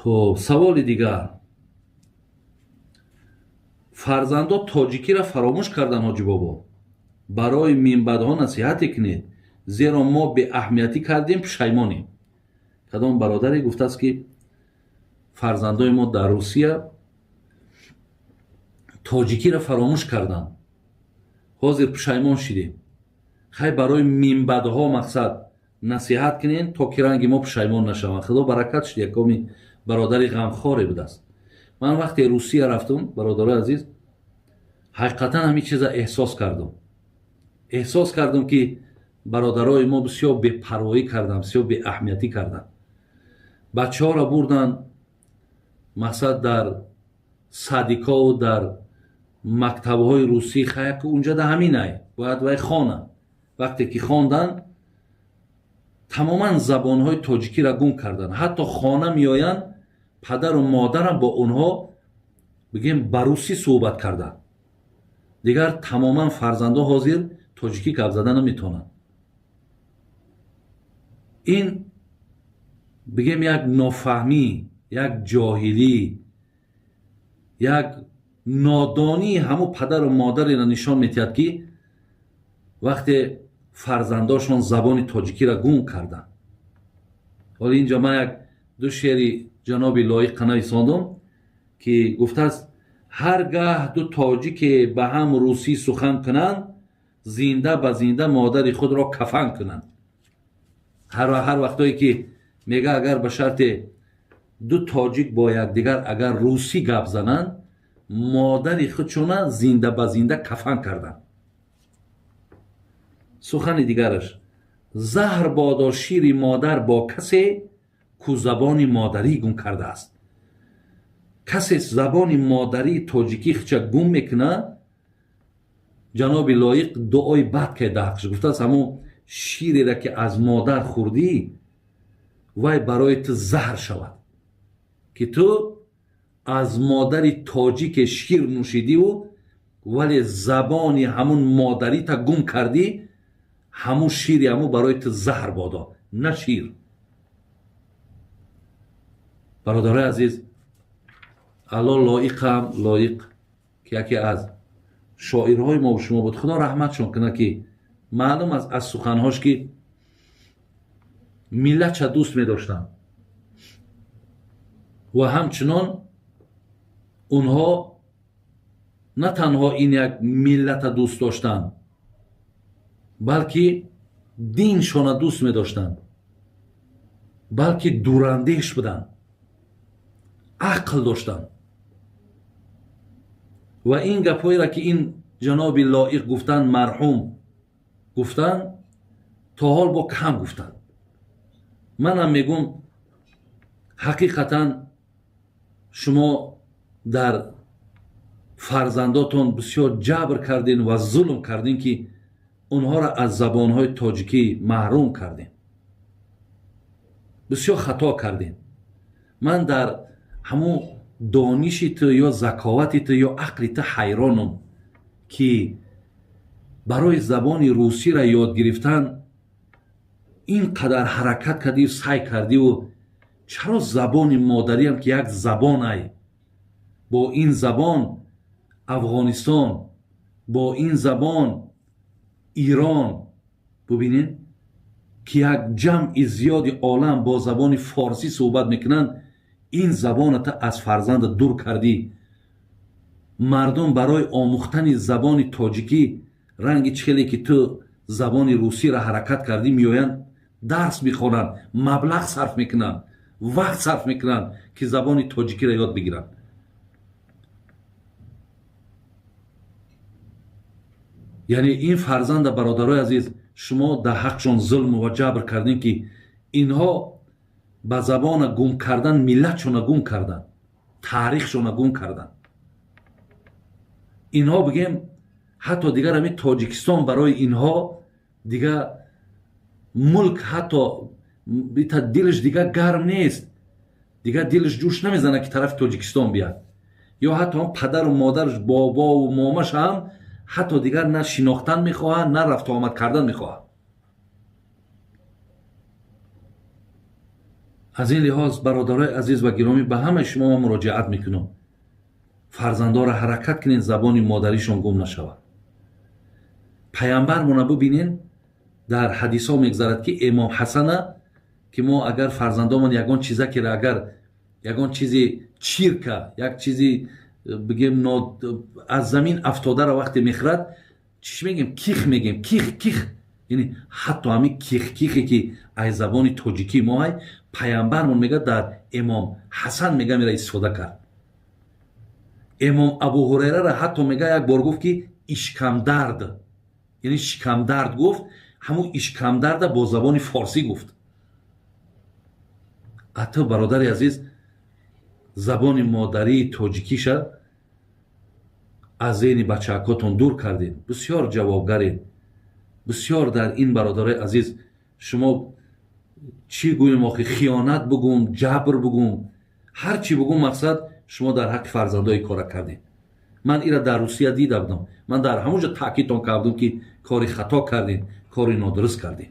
Хуб, саволи дигар. Фарзандо тоҷикиро фаромӯш кардан, ҳоҷи бобо. Барои минбадҳо насиҳате кунед, зеро мо беаҳамиятӣ кардем, пушаймонем. Кадом бародаре гуфтааст, ки фарзандои мо дар Русия тоҷикиро фаромӯш карданд, ҳозир пушаймон шидем. Хай, барои минбадҳо мақсад насиҳат кунед, то ки ранги мо пушаймон нашаванд. Худо баракат шуд, якоми бародари ғамхоре будааст. Ман вақте Русия рафтум, бародарои азиз, ҳақиқатан ҳамин чиза эҳсос кардум. Эҳсос кардум, ки бародарои мо бисёр бепарвоӣ карданд, бисёр беаҳамиятӣ карданд. Бачаҳоро бурданд, мақсад, дар садикову дар мактабҳои русӣ. Хаяку унҷада ҳаминай, бояд вай хона. Вақте ки хонданд, тамоман забонҳои тоҷикиро гум карданд. Ҳатто хона меоянд, падару модарам бо онҳо, бигем, ба русӣ суҳбат карданд. Дигар тамоман фарзандо ҳозир тоҷикӣ гап зада наметавонанд. Ин, бигем, як нофаҳмӣ, як ҷоҳилӣ, як нодонии ҳамун падару модареро нишон медиҳад, ки вақте фарзандошон забони тоҷикиро гум карданд. Ҳоло инҷо ман як ду шеъри ҷаноби Лоиққа нависондум, ки гуфтааст: ҳар гаҳ ду тоҷике ба ҳам русӣ сухан кунанд, зинда ба зинда модари худро кафан кунанд. Ҳар вақтое ки мега, агар ба шарте ду тоҷик бо якдигар агар русӣ гап зананд, модари худшона зинда ба зинда кафан карданд. Сухани дигараш: заҳр бодо шири модар бо касе, ку забони модарӣ гум кардааст. Касе забони модарии тоҷикӣ хича гум мекунад, ҷаноби Лоиқ дуои бад карда ҳаққш гуфтааст: ҳамун ширеро, ки аз модар хӯрдӣ, вай барои ту заҳр шавад, ки ту аз модари тоҷике шир нӯшидиву, вале забони ҳамун модарита гум кардӣ. Ҳамун шири ҳамун барои ту заҳр бодо, на шир. Бародарои азиз, Алло Лоиқам, Лоиқ, ки яке аз шоирҳои мо шумо буд, Худо раҳматшон кунад, ки маълум аст аз суханҳош, ки миллатша дӯст медоштанд ва ҳамчунон онҳо на танҳо ин як миллата дӯст доштанд, балки диншона дӯст медоштанд, балки дурандеш буданд, ақл доштанд. Ва ин гапҳоеро, ки ин ҷаноби Лоиқ гуфтанд, марҳум гуфтанд, то ҳол бо кам гуфтанд. Манам мегӯм, ҳақиқатан шумо дар фарзандотон бисёр ҷабр кардем ва зулм кардем, ки онҳоро аз забонҳои тоҷикӣ маҳрум кардем. Бисёр хато кардем. Ман дар ҳамун дониши ту ё заковати ту ё ақли ту ҳайронам, ки барои забони русиро ёд гирифтан ин қадар ҳаракат кардию сай кардиву, чаро забони модариам, ки як забонай, бо ин забон Афғонистон, бо ин забон Ирон, бубинед, ки як ҷамъи зиёди олам бо забони форсӣ суҳбат мекунанд, ин забоната аз фарзанда дур кардӣ. Мардум барои омӯхтани забони тоҷикӣ, ранги чӣ хеле ки ту забони русиро ҳаракат кардӣ, меоянд, дарс мехонанд, маблағ сарф мекунанд, вақт сарф мекунанд, ки забони тоҷикиро ёд бигиранд. Яъне ин фарзанда, бародарои азиз, шумо дар ҳақшон зулму ва ҷабр кардем, ки инҳо ба забона гум кардан миллатшона гум карданд, таърихшона гум карданд. Инҳо, бигем, ҳатто дигар ҳамин Тоҷикистон барои инҳо дигар мулк, ҳатто бита дилаш дигар гарм нест, дигар дилаш ҷӯш намезанад, ки тарафи Тоҷикистон биёд. Ё ҳатто падару модараш, бобову момаш ҳам ҳатто дигар на шинохтан мехоҳад, на рафту омад кардан мехоҳад. Аз ин лиҳоз, бародарои азиз ва гиромӣ, ба ҳамаи шумо ман муроҷиат мекунам: фарзандонро ҳаракат кунед, забони модаришон гум нашавад. Паямбармона бубинен, дар ҳадисҳо мегзарад, ки имом Ҳасана, ки мо агар фарзандомон ягон чизакера, агар ягон чизи чирка, як чизи, бигем, аз замин афтодаро вақте мехӯрад, чиш мегем? Ких мегем, ких ких. Яъне ҳатто ҳамин ких кихе ки аз забони тоҷикии мо ай, паямбармон мега, дар имом Ҳасан мега, мера истифода кард. Имом Абу Ҳурайрара ҳатто мега, як бор гуфт, ки ишкамдард, яъне шикамдард гуфт. Ҳамун ишкамдарда бо забони форсӣ гуфт. Ҳатто, бародари азиз, забони модарии тоҷикиша аз зеҳни бачаакотон дур кардед. Бисёр ҷавобгаред, бисёр дар ин. Бародарои азиз, шумо чӣ гӯем охи? Хиёнат бугум, ҷабр бугум, ҳар чӣ бугум, мақсад, шумо дар ҳаққи фарзандои кора кардед. Ман ира дар Русия дида будам, ман дар ҳамон ҷо таъкидтон кардам, ки кори хато кардем, кори нодуруст кардем.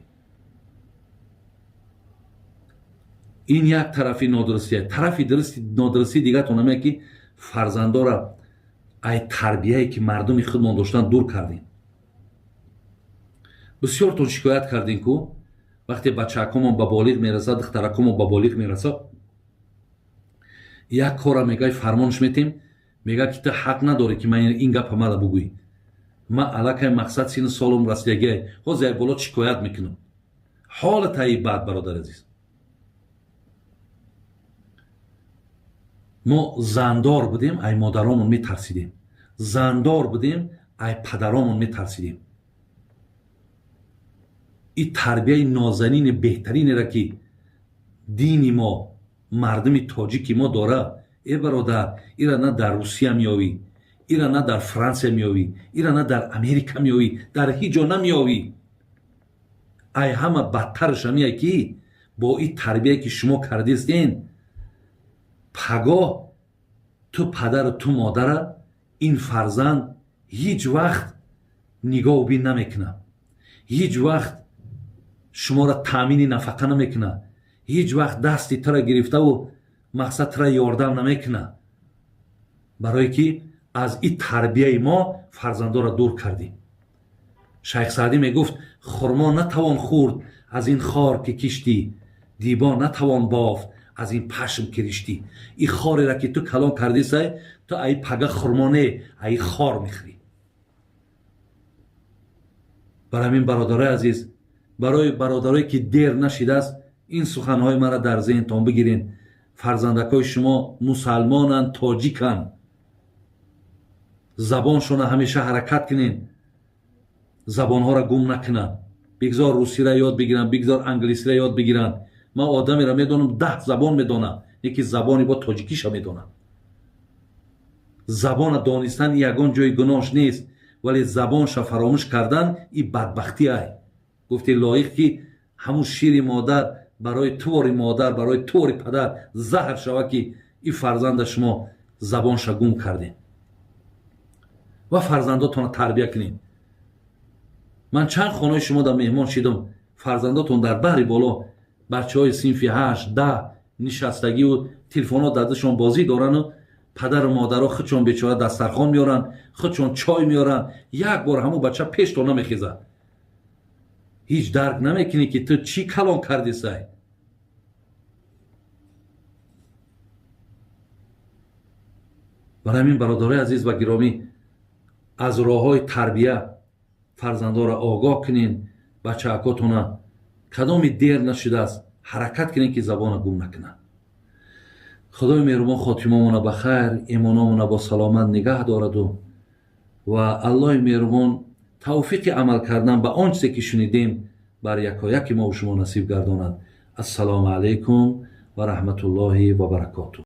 Ин як тарафи нодурустия. Тарафи нодурустии дигартон ҳаме, ки фарзандора ай тарбияе, ки мардуми худмон доштан, дур кардем. Бисёртон шикоят кардем, ку вақте бачаакомон ба болиғ мерасад, духтаракомон ба болиғ мерасад, як кора мегӯяй, фармонш метем, мега, ки ту ҳақ надорӣ, ки ман ин гапа мара бугӯӣ. Ман аллакай, мақсад, сину солум расидагиай, ҳозир як боло шикоят мекунам. Ҳолатаи бад, бародар азиз, мо зандор будем, ай модаромон метарсидем, зандор будем, ай падаромон метарсидем. И тарбияи нозанини беҳтаринеро, ки дини мо, мардуми тоҷики мо дора, э бародар, ира на дар Русия меёвӣ, ира на дар Франсия меёвӣ, ира на дар Америка меёвӣ, дар ҳеҷ ҷо намеёвӣ. Ай ҳама бадтараш ҳамия, ки бо ин тарбияе, ки шумо кардистен, пагоҳ ту падару ту модара ин фарзанд ҳеҷ вақт нигоҳубин намекунад, ҳеҷ вақт шуморо таъмини нафақа намекунад, ҳеҷ вақт дасти тура гирифтаву, мақсад, тура ёрдам намекунад, барое ки аз ин тарбияи мо фарзандоро дур кардем. Шайх Саъдӣ мегуфт: хурмо натавон хӯрд аз ин хор, ки киштӣ, дибо натавон бофт аз ин пашм, ки риштӣ. Ин хорера, ки ту калон кардисай, ту аи пага хурмо не, аи хор мехӯрӣ. Бар ҳамин, бародарои азиз, барои бародарое, ки дер нашидааст, ин суханҳои маро дар зеҳнтон бигирен: фарзандакҳои шумо мусалмонанд, тоҷиканд, забоншона ҳамеша ҳаракат кунен, забонҳоро гум накунанд. Бигзор русиро ёд бигиранд, бигзор англисиро ёд бигиранд. Ман одамеро медонам, 10 забон медонам, яки забони бо тоҷикиша медонам. Забона донистан ягон ҷои гуноҳш нест, вале забонша фаромӯш кардан и бадбахтӣ ай. Гуфти лоиқ, ки ҳамун шири модар барои тувори модар, барои тувори падар заҳр шава, ки и фарзанда шумо забонша гум кардем. Ва фарзандотонро тарбия кунед. Ман чанд хонаи шумо дар меҳмон шидам, фарзандотон дар баҳри боло, бачаҳои синфи 8, 10 нишастагиву телефонҳо дар дастшон бозӣ дорану падару модаро худшон бечора дастархон меоранд, худшон чой меоранд. Як бор ҳамун бача пешто намехезад. Ҳеҷ дарк намекунӣ, ки ту чӣ калон кардисай. Барои ҳамин, бародарои азиз ва гиромӣ, аз роҳҳои тарбия фарзандонро огоҳ кунен, бачаакотона кадоми дер нашудааст, ҳаракат кунен, ки забона гум накунад. Худои меҳрубон хотимомона ба хайр, имономона бо саломат нигаҳ дораду ва Аллоҳи меҳрубон тавфиқи амал кардан ба он чизе, ки шунидем, бар якояки мову шумо насиб гардонад. Ассалому алайкум ва раҳматуллоҳи ва баракотуҳ.